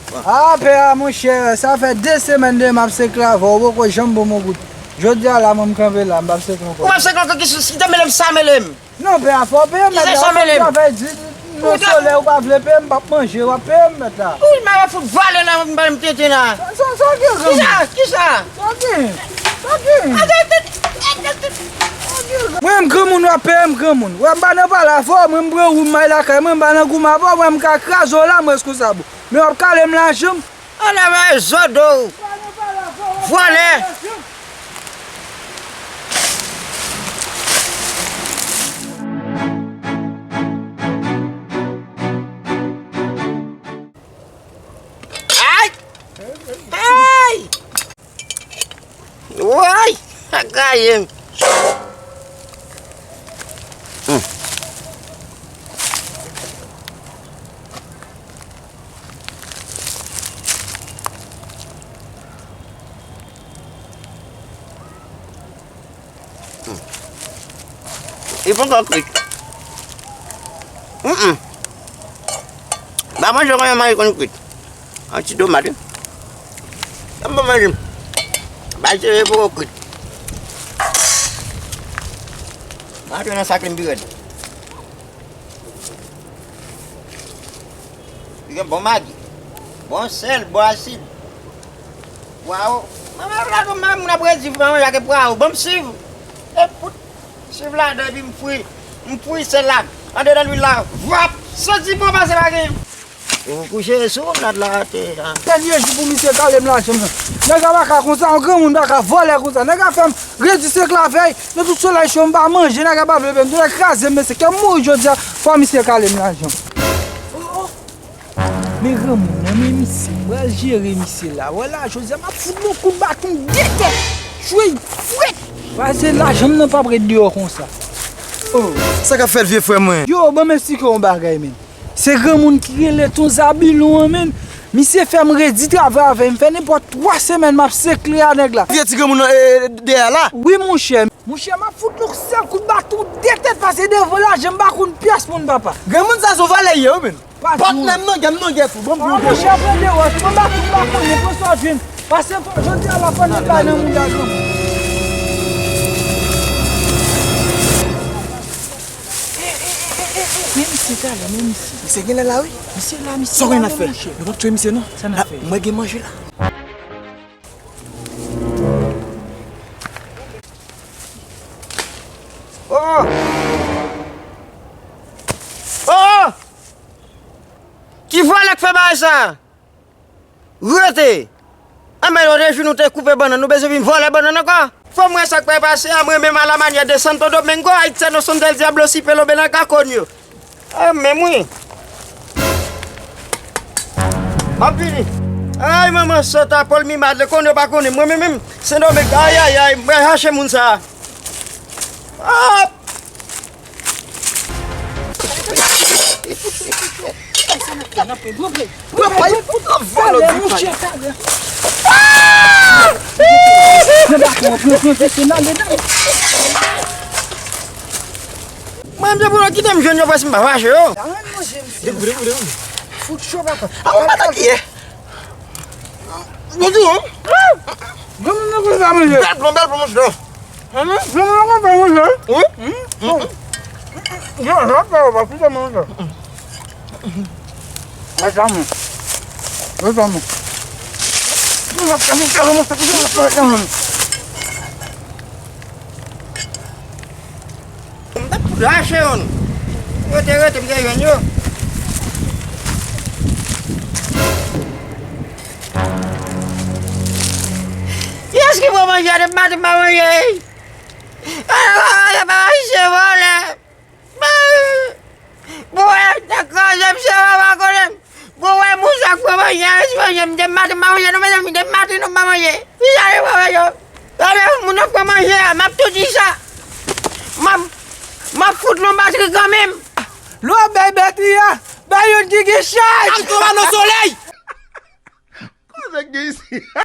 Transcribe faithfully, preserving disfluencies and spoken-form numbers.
A, pè a, monchè, sa fè de semèn demen m ap sekle avè w, ou poko janm ban m yon goud. Jodi a la, mwen, m kanpe la, m p ap sekle ankò. Ou p ap sekle ankò, ki, ki te mele m sa mele m? Non, pè a, fò w peye m, mèt la, sa mele m? Travay di, nan solèy, ou pa vle peye m, m p ap manje, w ap peye m, mèt la. Wi, m ap fout vale nan, m ba m tenten la. Sa, sa, sa gen, granmoun? Kisa? Kisa? Sa gen? Sa gen? Mwen, m granmoun, w ap peye m, granmoun. Wè, m pa nan pale avè w, mwen, m pran wout, m al lakay mwen, m pa nan goumen avè w, mwen, m ka kraze w la, m reskonsab ou. Men w ap kale m lajan m. Ann ava zo do. Vòlè. Ay! Ay! Woy! Sa kraze m. Hmm. Hmm. Li poko kwit. Mm, mm. Pa manje kòman manje konn kwit. Yon ti tomat, wi. Yon bon manje. Bay sere poko kwit. Manje nan sak li pi rèd. Li gen bon magi. Bon sèl, bon asid. Pwawo. Manman la, manman moun ap redi, manman la gen pwawo. Ban m siv. E pout. Siv ladan, epi m fri, m fri sèl la. Andedan lwil la. Vwap! Santi bon pase pa gen. Ou kouche sou nòt la atè a. Dènye jou pou misye kale m lajan m nan. Nèg la pa ka konsa, yon granmoun pa ka vòlè konsa. Nèg la fè m redi sekle avè l. Nan tout solèy cho, m pa manje, nèg la pa vle peye m. Nèg la kraze m, mesye. Kè m mouri jodi a, fò misye kale m lajan m. Oh, oh. Men granmoun nan men misye, m pral jere misye la. Wè la, jodi a, m ap fout li yon kout baton de tèt. Jwe frèt. Pase lajan m nan p ap ret deyò konsa. Oh. Sa k ap fèt, vye frè mwen? Yo, ban m eksplike w yon bagay, men. Se granmoun ki rele Ton Zabilon an, men. Misye fè m redi travay avè l. M fè nenpòt twa semèn m ap sekle a nèg la. Vye ti granmoun nan, e, dèyè la? Wi, monchè. Monchè, m ap fout li yon sèl kout baton de tèt pase devan lajan m pa konn pyès moun, papa. Granmoun sa se yon vòlè ye, wi, men. Patnè m nan, gè m nan, gè tou. Ban m di w. Monchè, pran de wòch, pran baton, m pa konnen, pran sa w jwenn. Pase fò, jodi a la, fò n bay nan mouda granmoun. Men misye talè, men misye. Misye genlè la, wi. Misye la, misye la, men monchè. Sa w gen n ap fè? Nou p ap touye misye, non. Sa n ap fè? Mwen gen manje la. Oh! Oh! Ki vòlè k fè bagay sa? Rete! Anben, lòt jou nou te koupe bannann, nou bezwen vin vòlè bannann ankò? Fò m wè sa k pral pase a, mwen menm a la manyè de Santo Domingo, Haitiano son del diablo si pelo belaca coño. Ah, menm wi. M ap vini. Ay, manman, santa por mi madre, konnen yo pa konnen. Mwen menm, menm, Sendomeng, ay, ay, ay, m pral rache moun sa a. Ah! Pran pa yon fout nan vòlò di pay. Pran baton an, pran, pran, pran, pran, ale, ale. Mwen, m te pou nou kite m jwenn yo, paske m pa fache yo. Dekouvri, dekouvri, dekouvri. Fout cho, papa. A, mwen pa ta kiyè. Bonjou, hein? Granmoun nan konn fè manje. Bèl plan, bèl plan, monchè. Granmoun nan konn fè manje. Wi. Yo, yo, yo, pa pita manje. Mwen sa mwen. Mwen sa mwen. Mwen sa mwen. M t ap fout rache youn. Yo te rete, m te jwenn yo. Kiyès ki pran manje a depi maten m pa manje? Ay, pa manje, pa manje, vòlè. Bon, wè, te kraze m, se pa konnen. Bon, wè, moun sa k pran manje a, manje, m te maten m pa manje, non, mezanmi, m te maten non m pa manje. Ki sa li pran manje? Gade, moun nan pran manje a, m ap tou di sa. M ap, m ap fout nou batri kanmenm. Lè w bay batri a, bay youn ki gen chaj. Al twò nan solèy. Kòman sa k gen isi?